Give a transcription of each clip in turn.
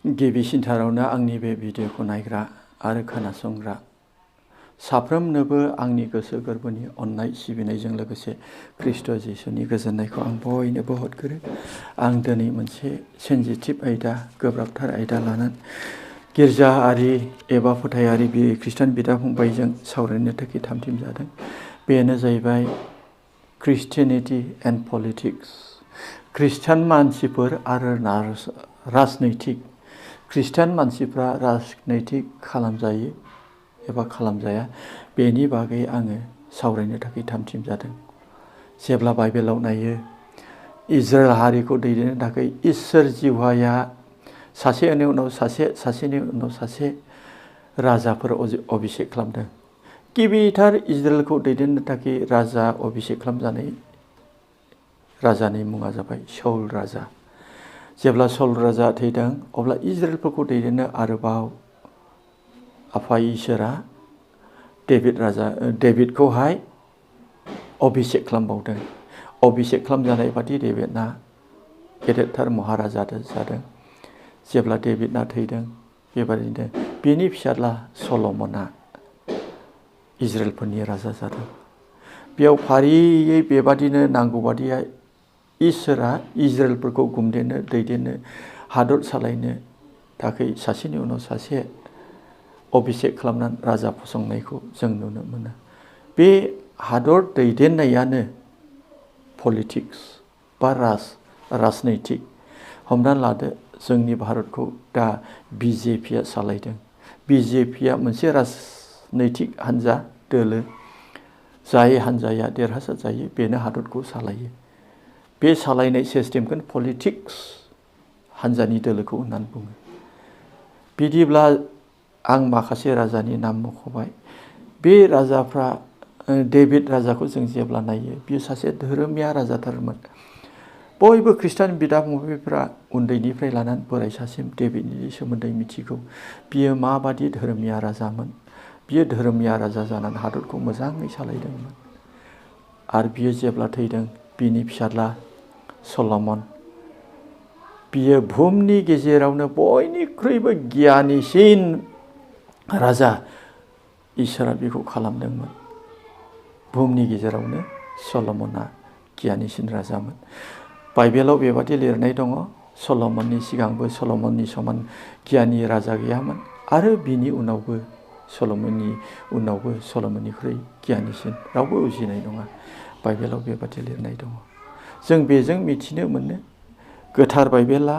गिबिसिनथारावनो आंनि बे भिडिअखौ नायग्रा आरो खोनासंग्रा साफ्रोमनोबो आंनि गोसो गोरबोनि अननाय सिबिनायजों लोगोसे ख्रिस्ट' जिसुनि गोजोननायखौ आं बयनोबो हरग्रो। आं दिनै मोनसे सेन्सिटिभ आयदा, गोब्राबथार आयदा लानानै गिर्जाआरि एबा फोथायारि खृष्टान बिदा फंबायजों सावरायनो थाखाय थामथिम जादों। बेनो जाहैबाय ख्रिस्टियानिटि एन्ड पलिटिक्स। ख्रिस्टान मानसिफोर आरो राजनैतिक। ख्रिस्टान मानसिफ्रा राजनैतिक खालामजायो एबा खालामजाया, बेनि बागै आङो सावरायनो थाखाय थामथिम जादों। जेब्ला बाइबेलाव नायो, इजराइल हारिखौ दैदेननो थाखाय इसोर जिउहाया सासेनि उनाव सासे, सासेनि उनाव सासे राजाफोर अभिषेक खालामदों। गिबिथार इजराइलखौ दैदेननो थाखाय राजा अभिषेक खालामजानाय राजानि मुङा जाबाय शाउल राजा। जेब्ला शाउल राजा थैदों, अब्ला इजराइलफोरखौ दैदेननो आरोबाव आफा इसोरा डेभिडखौहाय अभिषेक खालामबावदों। अभिषेक खालामजानाय बादि डेभिडना गेदेरथार महाराजा जादों। जेब्ला डेभिडना थैदों, बेबायदिनो बिनि फिसाज्ला सल'मना इजराइलफोरनि राजा जादों। बेयाव फारियै बेबादिनो नांगौ बादियै इसोरा इजराइलफोरखौ गुमदेनो, दैदेननो, हादर सालायनो थाखाय सासेनि उनाव सासे अभिषेक खालामनानै राजा फसंनायखौ जों नुनो मोनो। बे हादर दैदेननायानो पलिटिक्स बा राजनैतिक। हमनानै लादो, जोंनि भारतखौ दा बिजेपिया सालायदों। बिजेपिया मोनसे राजनैतिक हान्जा, दोलो। जाय हान्जाया देरहासार जायो, बेनो हादरखौ सालायो। बे सालायनाय सिस्टेमखौनो पलिटिक्स हान्जानि दोलोखौ होननानै बुङो। बिदिब्ला आं माखासे राजानि नाम मख'बाय। बे राजाफ्रा, डेभिड राजाखौ जों जेब्ला नायो, बियो सासे धोरोमिया राजाथारमोन। बयबो ख्रिस्टान बिदा फंबायफ्रा उन्दैनिफ्राय लानानै बोराइसासिम डेभिडनि सोमोन्दै मिथिगौ। बियो माबादि धोरोमिया राजामोन। बियो धोरोमिया राजा जानानै हादरखौ मोजाङै सालायदोंमोन। आरो बियो जेब्ला थैदों, बिनि फिसाज्ला सल'मन, बियो बुहुमनि गेजेरावनो बयनिख्रुइबो गियानिसिन राजा इसोरा बेखौ खालामदोंमोन। बुहुमनि गेजेरावनो सल'मना गियानिसिन राजामोन। बाइबेलाव बेबादि लिरनाय दङ, सल'मननि सिगांबो सल'मननि समान गियानि राजा गैयामोन, आरो बिनि उनावबो सल'मननिख्रुइ गियानिसिन रावबो उजिनाय नङा। बाइबेलाव बेबादि लिरनाय दङ। जों बेजों मिथिनो मोनो, गोथार बाइबेला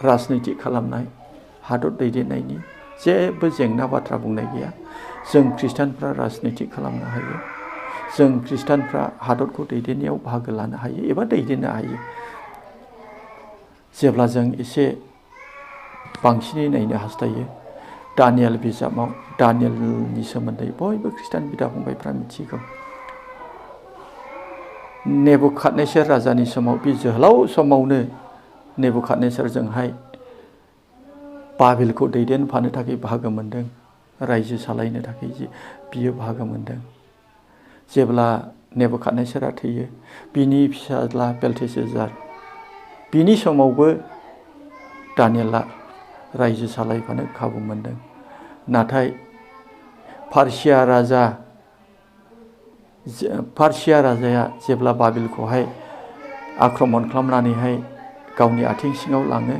राजनितिक खालामनाय, हादर दैदेननायनि जेबो जेंना बाथ्रा बुंनाय गैया। जों ख्रिस्टानफ्रा राजनितिक खालामनो हायो। जों ख्रिस्टानफ्रा हादरखौ दैदेननायाव बाहागो लानो हायो एबा दैदेननो हायो। जेब्ला जों एसे बांसिनै नायनो हास्थायो, दानियेल बिजाबाव दानियेलनि सोमोन्दै बयबो ख्रिस्टान बिदा फंबायफ्रा मिथिगौ। नेबुखादनेस्सार राजानि समाव, बे जोहोलाव समावनो नेबुखादनेस्सारजोंहाय बाबेलखौ दैदेनफानो थाखाय बाहागो मोनदों। रायजो सालायनो थाखाय बियो बाहागो मोनदों। जेब्ला नेबुखादनेस्सारा थैयो, बिनि फिसाज्ला बेलटेशाजार, बिनि समावबो दानियेला रायजो सालायफानो खाबु मोनदों। नाथाय पार्सिया राजाया जेब्ला बाबेलखौहाय आक्रमण खालामनानैहाय गावनि आथिं सिङाव लाङो,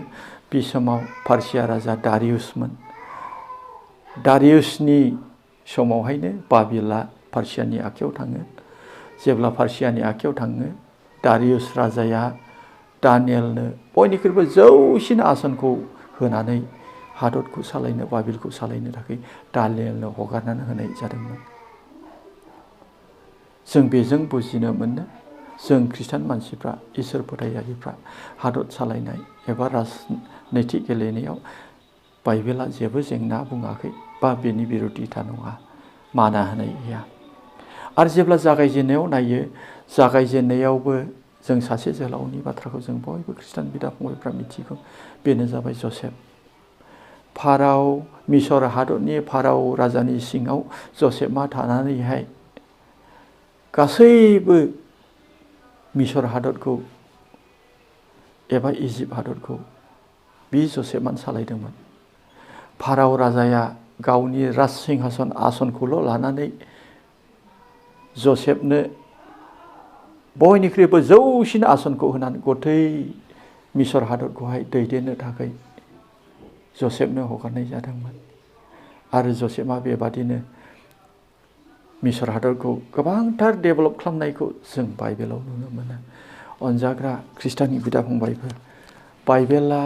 बे समाव पार्सिया राजा दारियुसमोन। दारियुसनि समावहायनो बाबेला पार्सियानि आखायाव थाङो। जेब्ला पार्सियानि आखायाव थाङो, दारियुस राजाया दानियेलनो बयनिख्रुइबो जौसिन आसनखौ होनानै हादरखौ सालायनो, बाबेलखौ सालायनो थाखाय दानियेलनो हगारनानै होनाय जादोंमोन। जों बेजों बुजिनो मोनो, जों ख्रिस्टान मानसिफ्रा, इसोर फोथायारिफ्रा हादर सालायनाय एबा राजनितिक गेलेनायाव बाइबेला जेबो जेंना बुङाखै बा बेनि बिर'धिता नङा, माना होनाय गैया। आरो जेब्ला जागायजेननायाव नायो, जागायजेननायावबो जों सासे जोहोलावनि बाथ्राखौ जों बयबो ख्रिस्टान बिदा फंबायफ्रा मिथिगौ। बेनो जाबाय जसेफ। मिसर हादरनि फाराव राजानि सिङाव जसेफआ थानानैहाय गासैबो मिसर हादरखौ एबा इजिप्ट हादरखौ बि जसेफआनो सालायदोंमोन। फाराव राजाया गावनि राज सिंहासन आसनखौल' लानानै जसेफनो बयनिख्रुइबो जौसिन आसनखौ होनानै गथै मिसर हादरखौहाय दैदेननो थाखाय जसेफनो हगारनाय जादोंमोन। आरो जसेफआ बेबादिनो मिसर हादरखौ गोबांथार डेभेलप खालामनायखौ जों बाइबेलाव नुनो मोनो। अनजाग्रा खृष्टाननि बिदा फंबायफोर, बाइबेला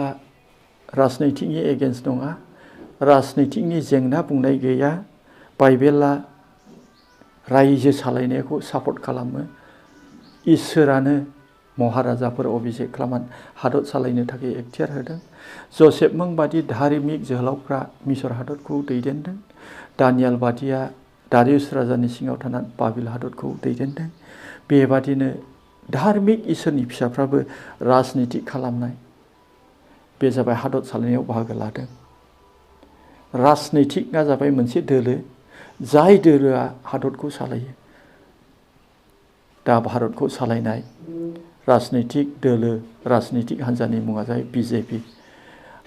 राजनैतिकनि एगेन्स्ट नङा, राजनैतिकनि जेंना बुंनाय गैया। बाइबेला रायजो सालायनायखौ सापर्ट खालामो। इसोरानो महाराजाफोर अभिषेक खालामनानै हादर सालायनो थाखाय एखथियार होदों। जसेफमोन बादि धार्मिक जोहोलावफ्रा मिसर हादरखौ दैदेनदों। दानियेल बादिया दारियुस राजानि सिङाव थानानै बाबिल हादरखौ दैदेनदों। बेबादिनो धार्मिक इसोरनि फिसाफ्राबो राजनितिक खालामनाय, बे जाबाय हादर सालायनायाव बाहागो लादों। राजनैतिकआ जाबाय मोनसे दोलो, जाय दोलोआ हादरखौ सालायो। दा भारतखौ सालायनाय राजनैतिक दोलो, राजनैतिक हान्जानि मुङा जाबाय बिजेपि।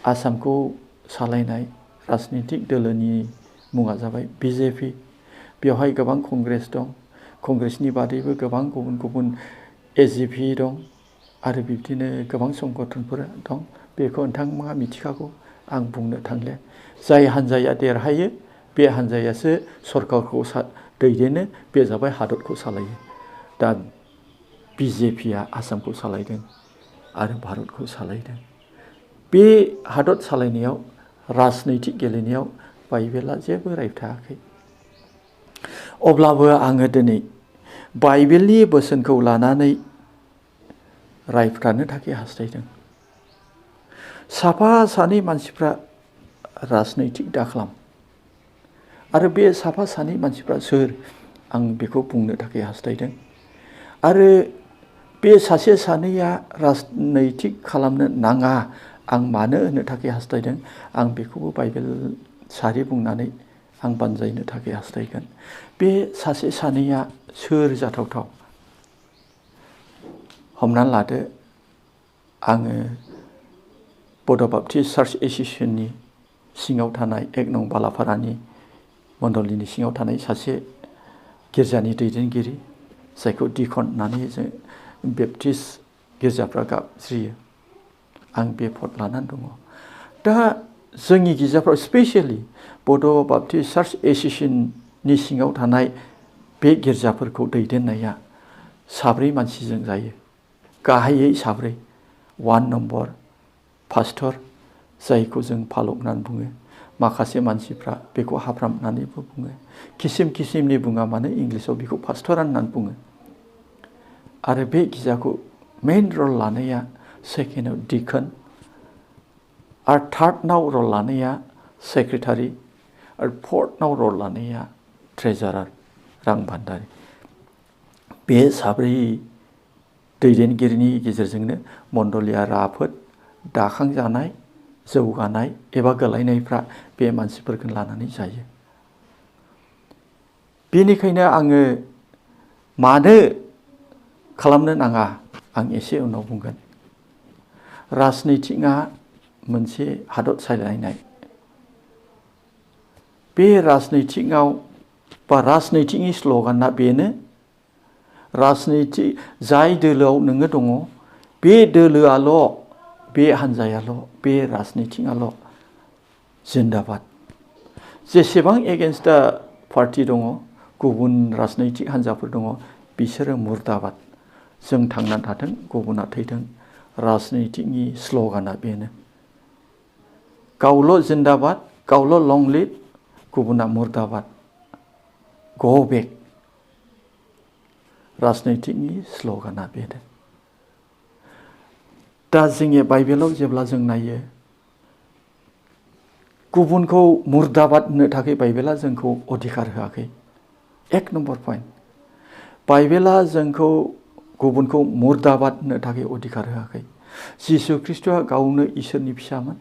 आसामखौ सालायनाय राजनैतिक दोलोनि मुङा जाबाय बिजेपि। बेवहाय गोबां कंग्रेस दं। कंग्रेसनि बादैबो गोबां गुबुन गुबुन एजिपि दं आरो बिब्दिनो गोबां संगठनफोर दं। बेखौ नोंथांमोना मिथिखागौ, आं बुंनो थांले। जाय हान्जाया देरहायो बे हान्जायासो सरकारखौ दैदेनो, बे जाबाय हादरखौ सालायो। दा बिजेपिया आसामखौ सालायदों आरो भारतखौ सालायदों। बे हादर सालायनायाव, राजनैतिक गेलेनायाव बाइबेला जेबो रायथायाखै। अब्लाबो आङो दिनै बाइबेलनि बोसोनखौ लानानै रायफ्रानो थाखाय हास्थायदों। साफा सानै मानसिफ्रा राजनैतिक दाखालाम। आरो बे साफा सानै मानसिफ्रा सोर, आं बेखौ बुंनो थाखाय हास्थायदों। आरो बे सासे सानैया राजनैतिक खालामनो नाङा, आं मानो होनो थाखाय हास्थायदों, आं बेखौबो बाइबेल सारि बुंनानै आं बानजायनो थाखाय हास्थायगोन। बे सासे सानैया सोर जाथावथाव? हमनानै लादो, आङो बड' बाप्टिस्ट चार्च एस'सिएशननि सिङाव थानाय 1 नं बालाफारानि मण्डलिनि सिङाव थानाय सासे गिर्जानि दैदेनगिरि, जायखौ डिकन होननानै जों बेप्टिस्ट गिर्जाफ्रा गाबज्रियो। आं बे पद लानानै दङ। दा जोंनि गिर्जाफ्राव स्पेसियेलि बड' बाप्टिस्ट चार्च एस'सिएशननि सिङाव थानाय बे गिर्जाफोरखौ दैदेननाया साब्रै मानसिजों जायो। गाहायै साब्रै। 1 नम्बर पास्टर, जायखौ जों फालक होननानै बुङो। माखासे मानसिफ्रा बेखौ हाफ्राम होननानैबो बुङो। किसिम किसिमनि बुङा मानो इंलिसाव बेखौ पास्टरान होननानै बुङो। आरो बे गिर्जाखौ मेइन रल लानाया सेकेन्डआव डिकन, आरो थार्डनाव रल लानाया सेक्रेटारि, आरो फोर्थनाव रल लानाया ट्रेजारार, रां भान्दारि। बे साब्रै दैदेनगिरिनि गेजेरजोंनो मण्डलिया राफोद, दाखांजानाय, जौगानाय एबा गोलायनायफ्रा बे मानसिफोरखौ लानानै जायो। बेनिखायनो आङो मानो खालामनो नाङा, आं एसे उनाव बुंगोन। राजनैतिकआ मोनसे हादर सालायनाय। बे राजनैतिकआव बा राजनैतिकनि स्ल'गाना बेनो, राजनैतिक जाय दोलोआव नोङो दङ, बे दोलोआल', बे हान्जायाल', बे राजनैतिकआल' जिन्दाबाद। जेसेबां एगेन्स्ट दा पार्टि दङ, गुबुन राजनैतिक हान्जाफोर दङ, बिसोरो मुर्दाबाद। जों थांनानै थाथों, गुबुना थैथों। राजनैतिकनि स्ल'गाना बेनो। गावल' जिन्दाबाद, गावल' लं लिभ, गुबुना मुर्दाबाद। गो बेक। राजनैतिकनि स्ल'गाना बेनो। दा जोंनि बाइबेलाव जेब्ला जों नायो, गुबुनखौ मुर्दाबाद होननो थाखाय बाइबेला जोंखौ अधिकार होआखै। 1 नम्बर पइन्ट। बाइबेला जोंखौ गुबुनखौ मुर्दाबाद होननो थाखाय अधिकार होआखै। जिसु ख्रीष्टआ गावनो इसोरनि फिसामोन।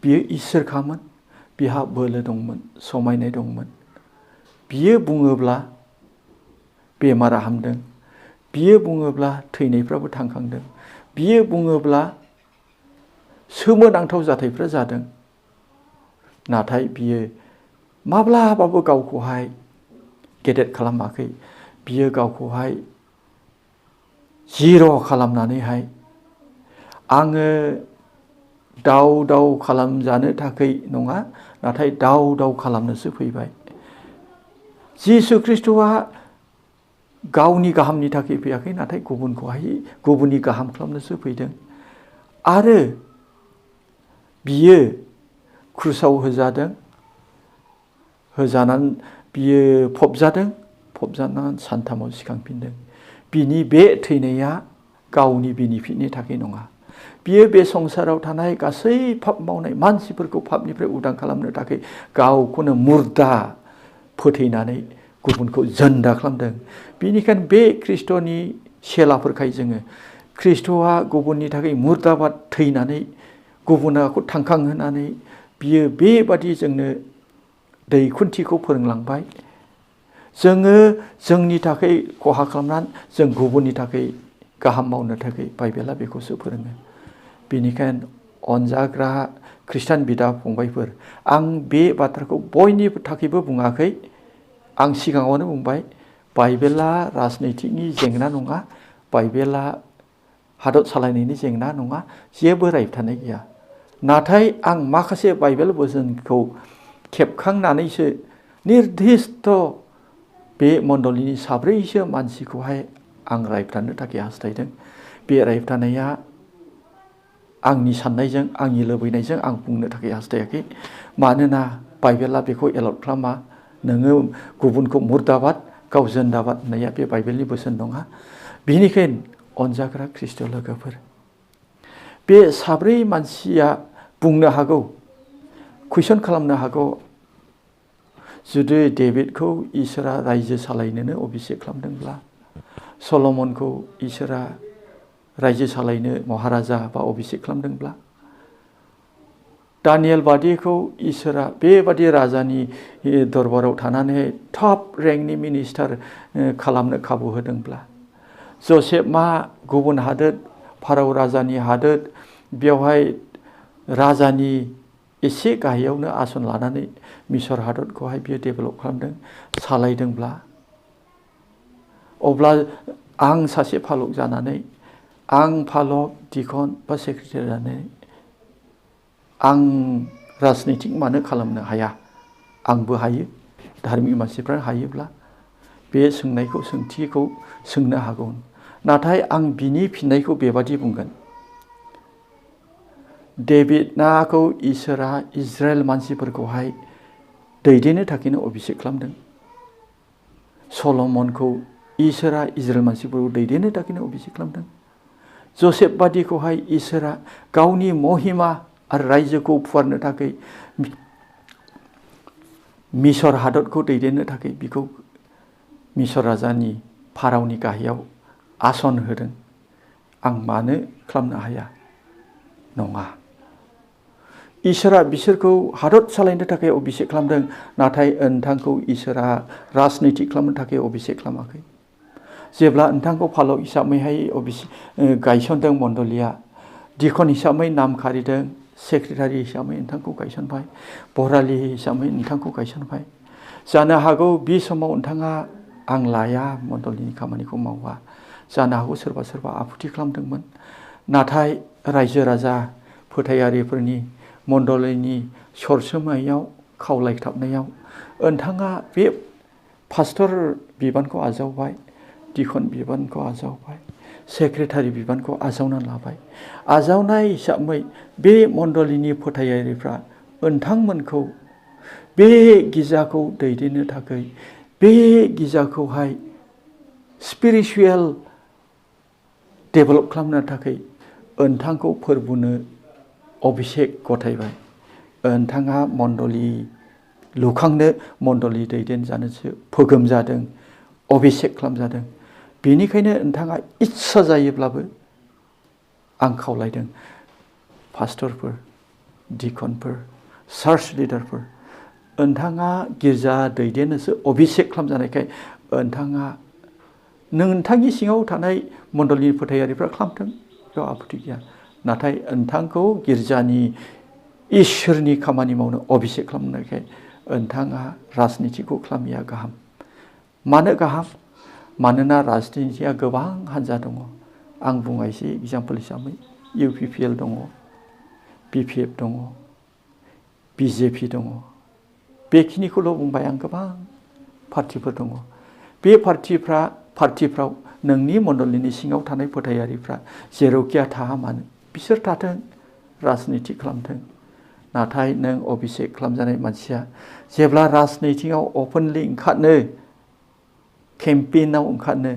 बियो इसोरखामोन। बिहा बोलो दंमोन, समायनाय दंमोन। बियो बुङोब्ला बेमारा हामदों। बियो बुङोब्ला थैनायफ्राबो थांखांदों। बियो बुङोब्ला सोमोनांथाव जाथायफ्रा जादों। नाथाय बियो माब्लाबाबो गावखौहाय गेदेर खालामाखै। बियो गावखौहाय जिर' खालामनानैहाय आङो दाव खालामजानो थाखाय नङा, नाथाय दाव खालामनोसो फैबाय। जिसु ख्रिस्ट'आ गावनि गाहामनि थाखाय फैयाखै, नाथाय गुबुननि गाहाम खालामनोसो फैदों। आरो बियो क्रुसाव होजानानै बियो फबजानानै सानथामाव सिखांफिनदों। बिनि बे थैनाया गावनि बेनिफिटनि थाखाय नङा। बियो बे संसाराव थानाय गासै पाप मावनाय मानसिफोरखौ पापनिफ्राय उदां खालामनो थाखाय गावखौनो मुर्दा फोथैनानै गुबुनखौ जोन्दा खालामदों। बेनिखायनो बे ख्रिस्ट'नि सेलाफोरखाय जोङो ख्रिस्ट'आ गुबुननि थाखाय मुर्दाबाद थैनानै गुबुनखौ थांखांहोनानै बियो बेबादि जोंनो दैखुन्थिखौ फोरोंलांबाय। जोङो जोंनि थाखाय खहा खालामनानै जों गुबुननि थाखाय गाहाम मावनो थाखाय बाइबेला बेखौसो फोरोङो। बेनिखायनो अनजाग्रा खृष्टान बिदा फंबायफोर, आं बे बाथ्राखौ बयनिबो थाखायबो बुङाखै। आं सिगाङावनो बुंबाय, बाइबेला राजनितिकनि जेंना नङा, बाइबेला हादर सालायनायनि जेंना नङा, जेबो रायथानाय गैया। नाथाय आं माखासे बाइबेल बोसोनखौ खेबखांनानैसो निर्दिष्ट बे मण्डलिनि साब्रैसो मानसिखौहाय आं रायथानो थाखाय हास्थायदों। बे रायथानाया आंनि साननायजों, आंनि लुबैनायजों आं बुंनो थाखाय हास्थायाखै। मानोना बाइबेला बेखौ एलाउड खालामा। नोङो गुबुनखौ मुर्दाबाद, गाव जोन्दाबाद होननाया बे बाइबेलनि बोसोन नङा। बेनिखायनो अनजाग्रा ख्रिस्ट' लोगोफोर, बे साब्रै मानसिया बुंनो हागौ, कुइसन खालामनो हागौ, जुदि डेभिडखौ इसोरा रायजो सालायनोनो अभिषेक खालामदोंब्ला, सल'मनखौ इसोरा रायजो सालायनो महाराजा बा अभिषेक खालामदोंब्ला, दानियेल बादिखौ इसोरा बेबादि राजानि दरबाराव थानानै टप रेंकनि मिनिस्टार खालामनो खाबु होदोंब्ला, जसेफआ गुबुन हादोर फारौ राजानि हादोर बेवहाय राजानि एसे गाहायावनो आसन लानानै मिसर हादरखौहाय बियो डेभेलप खालामदों, सालायदोंब्ला, अब्ला आं सासे फालक जानानै, आं फालक दिखन बा सेक्रेटारि जानानै आं राजनितिक मानो खालामनो हाया? आंबो हायो। धार्मिक मानसिफ्रा हायोब्ला बे सोंथिखौ सोंनो हागौ। नाथाय आं बिनि फिननायखौ बेबादि बुंगोन, डेभिडखौ इसोरा इजराइल मानसिफोरखौहाय दैदेननो थाखायनो अभिषेक खालामदों। सल'मनखौ इसोरा इजराइल मानसिफोरखौ दैदेननो थाखायनो अभिषेक खालामदों। जसेफ बादिखौहाय इसोरा गावनि महिमा आरो रायजोखौ फुवारनो थाखाय मिसर हादरखौ दैदेननो थाखाय बिखौ मिसर राजानि फारावनि गाहायाव आसन होदों। आं मानो खालामनो हाया? नङा। इसोरा बिसोरखौ हादर सालायनो थाखाय अभिषेक खालामदों, नाथाय नोंथांखौ इसोरा राजनितिक खालामनो थाखाय अभिषेक खालामाखै। जेब्ला नोंथांखौ फालक हिसाबैहाय गायसनदों मण्डलिया, दिखन हिसाबै नाम खारिदों, सेक्रेटारि हिसाबै नोंथांखौ गायसनबाय, बरालि हिसाबै नोंथांखौ गायसनबाय। जानो हागौ बे समाव नोंथाङा आं लाया, मण्डलिनि खामानिखौ मावा, जानो हागौ सोरबा आफुथि खालामदोंमोन। नाथाय रायजो राजा फोथायारिफोरनि मण्डलिनि सरसोमायाव खावलायथाबनायाव नोंथाङा बे पास्टर बिबानखौ आजावबाय, दिखन बिबानखौ आजावबाय, सेक्रेटारि बिबानखौ आजावनानै लाबाय। आजावनाय हिसाबै बे मण्डलिनि फोथायारिफ्रा नोंथांमोनखौ बे गिर्जाखौ दैदेननो थाखाय, बे गिर्जाखौहाय स्पिरिचुवेल डेभेलप खालामनो थाखाय नोंथांखौ फोरबुनो अभिषेक गथायबाय। नोंथाङा मण्डलि लुखांनो, मण्डलि दैदेनजानोसो फोगोम जादों, अभिषेक खालामजादों। बेनिखायनो नोंथाङा इस्सा जायोब्लाबो आं खावलायदों, पास्टरफोर, दिखनफोर, चार्च लिडारफोर, नोंथाङा गिर्जा दैदेननोसो अभिषेक खालामजानायखाय नोंथाङा नोंथांनि सिङाव थानाय मण्डलिनि फोथायारिफ्रा खालामथों, बेयाव आपत्ति गैया। नाथाय नोंथांखौ गिर्जानि इसोरनि खामानि मावनो अभिषेक खालामनायखाय नोंथाङा राजनितिखौ खालामिया गाहाम। मानो गाहाम? मानोना राजनितिया गोबां हान्जा दङ। आं बुंनायसै एग्जाम्पल हिसाबै UPPL दङ, BPF दङ, BJP दङ। बेखिनिखौल' बुंबाय आं। गोबां पार्टिफोर दङ। बे पार्टिफ्राव नोंनि मण्डलिनि सिङाव थानाय फोथायारिफ्रा जेरावखिया थाहा मानो बिसोर थाथों, राजनिति खालामथों। नाथाय नों अभिषेक खालामजानाय मानसिया जेब्ला राजनितियाव अपेनलि ओंखारनो, केम्पेइनाव ओंखारनो,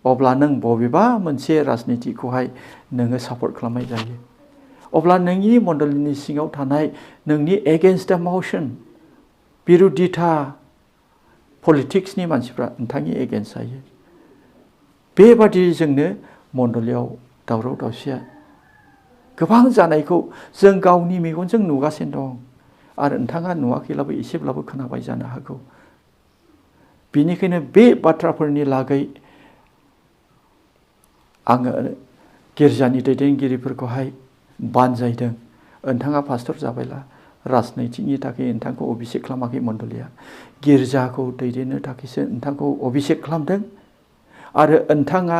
अब्ला नों बबेबा मोनसे राजनितिखौहाय नोङो सापर्ट खालामनाय जायो। अब्ला नोंनि मण्डलिनि सिङाव थानाय नोंनि एगेन्स्ट द मोशन, बिरुद्धिता पलिटिक्सनि मानसिफ्रा नोंथांनि एगेन्स्ट जायो। बेबादिजोंनो मण्डलियाव दावराव दावसिया गोबां जानायखौ जों गावनि मेगनजों नुगासिनो दं। आरो नोंथाङा नुवाखैब्लाबो एसेब्लाबो खोनाबाय जानो हागौ। बेनिखायनो बे बाथ्राफोरनि लागै आङो गिर्जानि दैदेनगिरिफोरखौहाय बानजायदों। नोंथाङा पास्टर जाबायला राजनितिनि थाखाय नोंथांखौ अभिषेक खालामाखै मण्डलिया। गिर्जाखौ दैदेननो थाखायसो नोंथांखौ अभिषेक खालामदों। आरो नोंथाङा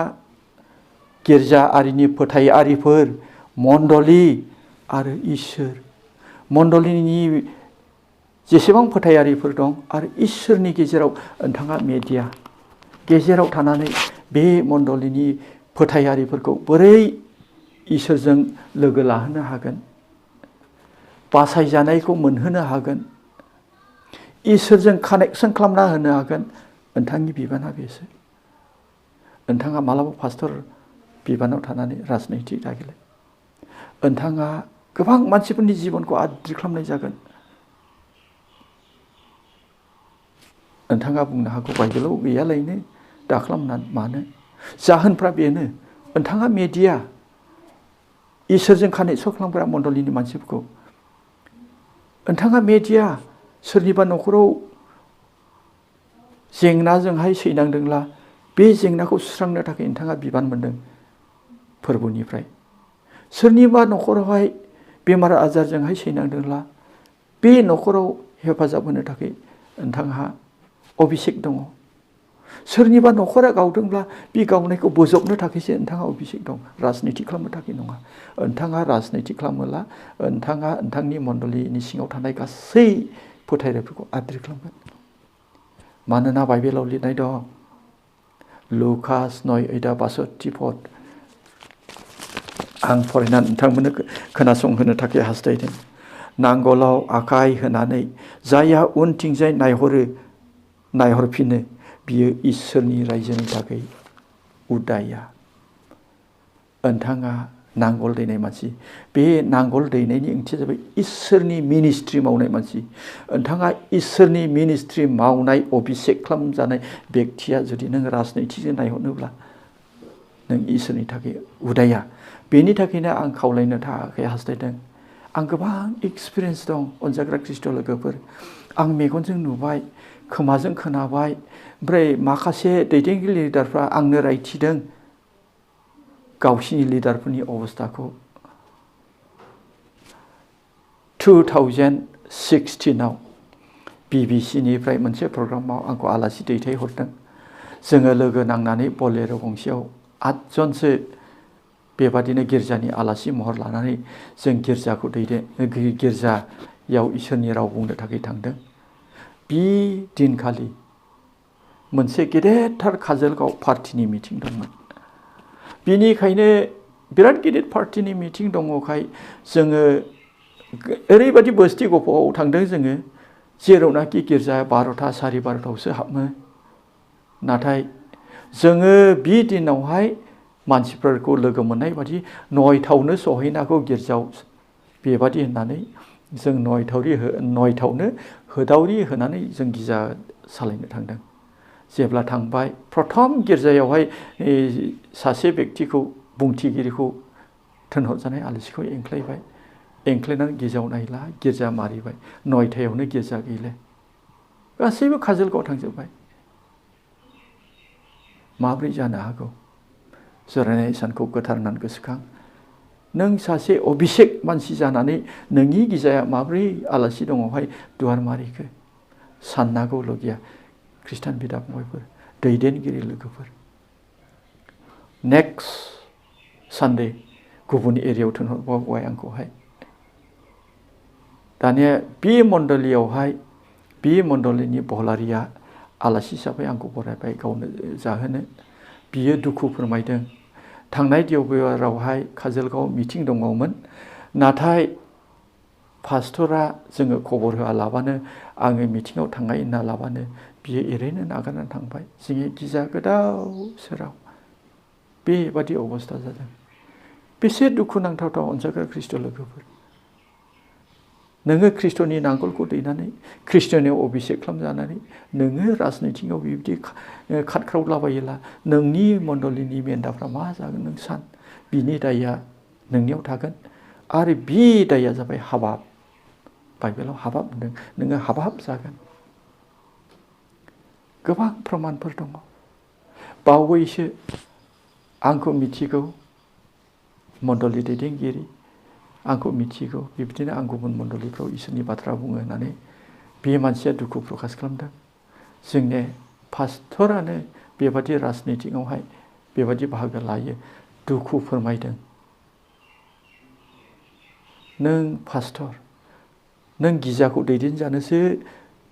गिर्जाआरिनि फोथायारिफोर, मण्डलि आरो इसोर, मण्डलिनि जेसेबां फोथायारिफोर दं आरो इसोरनि गेजेराव नोंथाङा मेडिया गेजेराव थानानै बे मण्डलिनि फोथायारिफोरखौ बोरै इसोरजों लोगो लाहोनो हागोन, बासायजानायखौ मोनहोनो हागोन, इसोरजों कानेक्सन खालामना होनो हागोन, नोंथांनि बिबाना बेसो। नोंथाङा मालाबा पास्टर बिबानाव थानानै राजनिति दागेलाय। नोंथाङा गोबां मानसिफोरनि जिबनखौ आद्रि खालामनाय जागोन। नोंथाङा बुंनो हागौ बाइबेलाव गैयालायनो दा खालामनानै मानो? जाहोनफ्रा बेनो, नोंथाङा मेडिया, इसोरजों कानेक्सन खालामग्रा मण्डलिनि मानसिफोरखौ नोंथाङा मेडिया, सोरनिबा न'खराव जेंनाजोंहाय सैनांदोंब्ला बे जेंनाखौ सुस्रांनो थाखाय नोंथाङा बिबान मोनदों फोरबोनिफ्राय। सोरनिबा न'खरावहाय बेमार आजारजोंहाय सैनांदोंब्ला बे न'खराव हेफाजाब होनो थाखाय नोंथांहा अभिषेक दङ। सोरनिबा न'खरा गावदोंब्ला बे गावनायखौ बोजबनो थाखायसो नोंथाङा अभिषेक दं, राजनिति खालामनो थाखाय नङा। नोंथाङा राजनिति खालामोब्ला नोंथाङा नोंथांनि मण्डलिनि सिङाव थानाय गासै फोथायनायफोरखौ आद्रि खालामगोन। मानोना बाइबेलाव लिरनाय दं, लुकास 9:62। आं फरायनानै नोंथांमोननो खोनासंहोनो थाखाय हास्थायदों। नांगोलाव आखाइ होनानै जायहा उनथिंजाय नायहरफिनो बियो इसोरनि रायजोनि थाखाय उदाया। नोंथाङा नांगोल दैनाय मानसि। बे नांगोल दैनायनि ओंथिया जाबाय इसोरनि मिनिस्ट्रि मावनाय मानसि। नोंथाङा इसोरनि मिनिस्ट्रि मावनाय अभिषेक खालामजानाय बेक्तिया जुदि नों राजनितिजों नायहरनोब्ला नों इसोरनि थाखाय उदाया। बेनि थाखायनो आं खावलायनो थाखाय हास्थायदों। आं गोबां एक्सपिरियेन्स दं अनजाग्रा ख्रिस्ट' लोगोफोर। आं मेगनजों नुबाय, खोमाजों खोनाबाय, ओमफ्राय माखासे दैदेनगिरि लिडारफ्रा आंनो रायथिदों गावसिनि लिडारफोरनि अबस्थाखौ। 2016 BBCनिफ्राय मोनसे प्रग्रामाव आंखौ आलासि दैथायहरदों। जोङो लोगो नांनानै बलेर' गंसेयाव 8 जनसो बेबादिनो गिर्जानि आलासि महर लानानै जों गिर्जायाव इसोरनि राव बुंनो थाखाय थांदों। बे दिनखालि मोनसे गेदेरथार काजोलगाव पार्टिनि मिटिं दंमोन। बिनिखायनो बिराद गिदिर पार्टिनि मिटिं दङखाय जोङो ओरैबायदि बस्ति गफ'आव थांदों जोङो, जेरावनाखि गिर्जाया 12ता 12:30आवसो हाबो। नाथाय जोङो बे दिनावहाय मानसिफोरखौ लोगो मोननाय बादि 9टायावनो सहैनांगौ गिर्जायाव, बेबादि होननानै जों 9टायावनो होदावरि होनानै जों गिर्जा सालायनो थांदों। जेब्ला थांबाय, प्रथम गिर्जायावहाय सासे बेक्तिखौ, बुंथिगिरिखौ थिनहरजानाय आलासिखौ एंख्लायबाय। एंख्लायनानै गिर्जायाव नायला, गिर्जा मारिबाय। 9टायावनो गिर्जा गैले, गासैबो काजोलगाव थांजोब्बाय। माब्रै जानो हागौ? जिरायनाय सानखौ गोथार होननानै गोसोखां। नों सासे अभिषेक मानसि जानानै नोंनि गिजाया माब्रै आलासि दङहाय दुवार मारिखो साननांगौल' गैया ख्रिस्टान बिदा फंबायफोर दैदेनगिरि लोगोफोर नेक्स्ट सानडे गुबुन एरियायाव थिनहरबावबाय आंखौहाय दानिया बे मण्डलियावहाय बे मण्डलिनि बहलारिया आलासि हिसाबै आंखौ बरायबाय गावनो जाहोनो बियो दुखु फोरमायदों थांनाय देवबारावहाय काजलगाव मिटिं दङमोन नाथाय पास्टरा जोङो खबर होआलाबानो आङो मिटिङाव थांनाय होनना लाबानो बियो ओरैनो नागारनानै थांबाय जोंनि गिजा गोदाव सोराव बेबादि अबस्था जादों बेसे दुखु नांथावथाव अनजाग्रा ख्रिस्ट' लोगोफोर नोङो ख्रिस्ट'नि नांगोलखौ दैनानै ख्रिस्ट'नियाव अभिषेक खालामजानानै नोङो राजनिथिङाव बिबायदि खारख्रावलाबायोला नोंनि मण्डलिनि मेन्दाफ्रा मा जागोन नों सान बिनि दायआ नोंनियाव थागोन आरो बे दायआ जाबाय हाबाब बाइबेलाव हाबाब होनदों नोङो हाबाब जागोन गोबां प्रमानफोर दङ बावैसो आंखौ मिथिगौ मण्डलि दैदेनगिरि आंखौ मिथिगौ बिब्दिनो आं गुबुन मण्डलिफ्राव इसोरनि बाथ्रा बुङो होननानै बे मानसिया दुखु प्रकास खालामदों जोंनि पास्टरानो बेबादि राजनिथिङावहाय बेबादि बाहागो लायो दुखु फोरमायदों नों पास्टर नों गिजाखौ दैदेनजानोसो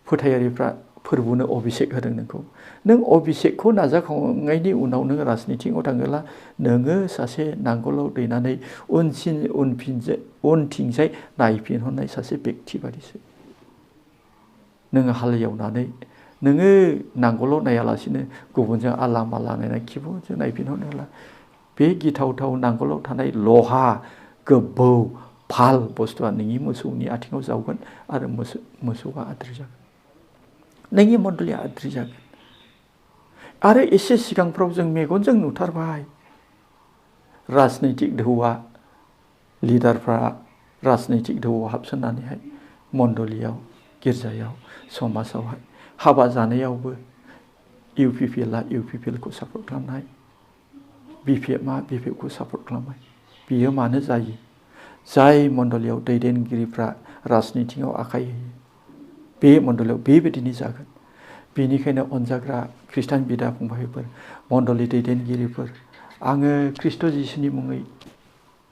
फोथायारिफ्रा फोरबुनो अभिषेक होदों नोंखौ नों अभिषेकखौ नाजाखांनायनि उनाव नों राजनिथिङाव थाङोब्ला नोङो सासे नांगोलाव दैनानै उनथिंजाय नायफिनहरनाय सासे बेक्ति बादिसो नोङो हाल एवनानै नोङो नांगोलाव नायालासिनो गुबुनजों आला माला नायनाय खिबुजों नायफिनहरनोब्ला बे गिथावथाव नांगोलाव थानाय लहा गोबौ फाल बुस्थुआ नोंनि मोसौनि आथिङाव जावगोन आरो मोसौआ आद्रि जागोन नोंनि मण्डलिया आद्रि जागोन आरो एसे सिगांफ्राव जों मेगनजों नुथारबाय राजनैतिक धौआ लिडारफ्रा राजनैतिक धौआव हाबसोनानैहाय मण्डलियाव गिर्जायाव समाजावहाय हाबा जानायावबो इउपिपिएलआ इउपिपिएलखौ सापर्ट खालामनाय बिपिएफआ बिपिएफखौ सापर्ट खालामनाय बियो मानो जायो जाय मण्डलियाव दैदेनगिरिफ्रा राजनिथिङाव आखाइ होयो बे मण्डलियाव बेबायदिनो जागोन बेनिखायनो अनजाग्रा ख्रिस्टान बिदा फंबायफोर मण्डलि दैदेनगिरिफोर आङो ख्रिस्ट' जिसुनि मुङै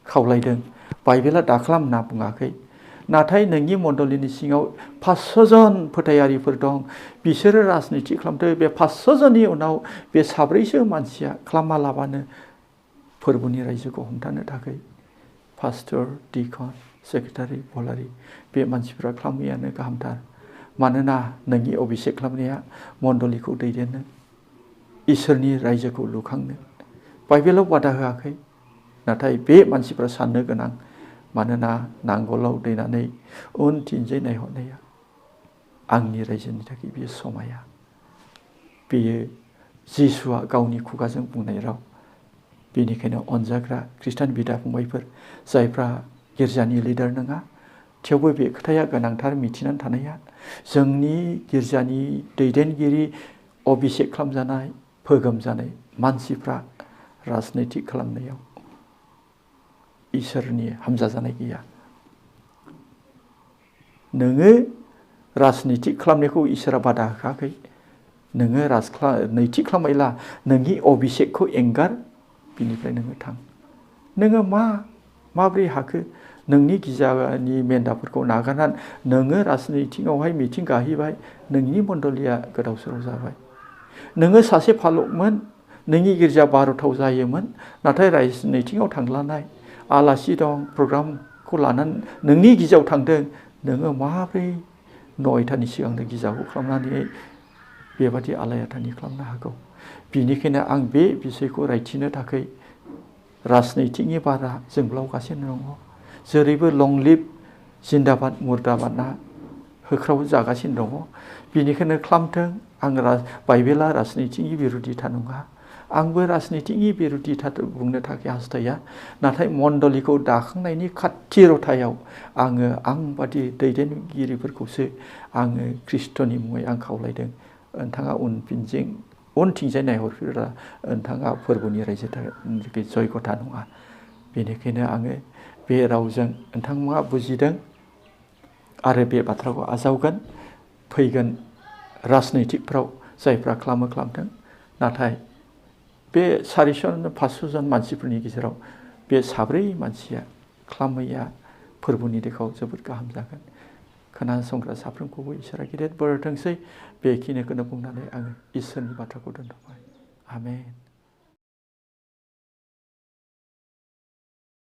खावलायदों बाइबेला दाखालाम होनना बुङाखै नाथाय नोंनि मण्डलिनि सिङाव 500 जन फोथायारिफोर दं बिसोरो राजनिथि खालामदो बे 500 जननि उनाव बे साब्रैसो मानसिया खालामालाबानो फोरबोनि रायजोखौ हमथानो थाखाय पास्टर डिकन सेक्रेटारि बलारि बे मानसिफ्रा खालामैयानो गाहामथार मानोना नोंनि अभिषेक खालामनाया मण्डलिखौ दैदेननो इसोरनि रायजोखौ लुखांनो बाइबेलाव बादा होआखै नाथाय बे मानसिफ्रा साननो गोनां मानोना नांगोलाव दैनानै उनथिंजाय नायहरनाया आंनि रायजोनि थाखाय बेयो समाया बेयो जिसुआ गावनि खुगाजों बुंनाय राव बेनिखायनो अनजाग्रा ख्रिस्टान बिदा फंबायफोर जायफ्रा गिर्जानि लिडार नङा थेवबो बे खोथाया गोनांथार मिथिनानै थानाया जोंनि गिर्जानि दैदेनगिरि अभिषेक खालामजानाय फोगोम जानाय मानसिफ्रा राजनिथिक खालामनायाव इसोरनि हामजा जानाय गैया नोङो राजनिथिक खालामनायखौ इसोरा बादा होखाखै नोङो नैतिक खालामबायला नोंनि अभिषेकखौ एंगार बिनिफ्राय नोङो थां नोङो माब्रै हाखो नोंनि गिजानि मेन्दाफोरखौ नागारनानै नोङो राजनिथिङावहाय मिथिं गाहैबाय नोंनि मण्डलिया गोदाव सोराव जाबाय नोङो सासे फालकमोन नोंनि गिर्जा 12थाव जायोमोन नाथाय राजनिथिङाव थांलानाय आलासि दं प्रग्रामखौ लानानै नोंनि गिजायाव थांदों नोङो माब्रै 9थानि सिगांनो गिजाखौ खालामनानै बेबादि आलाय-आथानि खालामनो हागौ बिनिखायनो आं बे बिसयखौ रायथिनो थाखाय राजनिथिकनि बारा जोंब्लावगासिनो दङ जेरैबो लं लिभ जिन्दाबाद मुर्दाबादआ होख्राव जागासिनो दङ बिनिखायनो खालामथों आं बाइबेला राजनिथिकनि बिरुदिथा नङा आंबो राजनिथिकनि बिरुदिथा बुंनो थाखाय हास्थाया नाथाय मण्डलिखौ दाखांनायनि खाथिरथायाव आङो आंबादि दैदेनगिरिफोरखौसो आङो ख्रिस्ट'नि मुङै आं खावलायदों नोंथाङा उनथिंजाय नायहरफिनोब्ला नोंथाङा फोरबोनि रायजो जयगथा नङा बेनिखायनो आङो बे रावजों नोंथांमोना बुजिदों आरो बे बाथ्राखौ आजावगोन फैगोन राजनैतिकफ्राव जायफ्रा खालामदों नाथाय बे 400-500 जन मानसिफोरनि गेजेराव बे 4 मानसिया खालामैया फोरबोनि देखआव जोबोद गाहाम जागोन खोनासंग्रा साफ्रोमखौबो इसोरा गिदिर बोर होथोंसै बेखिनिखौनो बुंनानै आङो इसोरनि बाथ्राखौ दोनथ'बाय आमेन।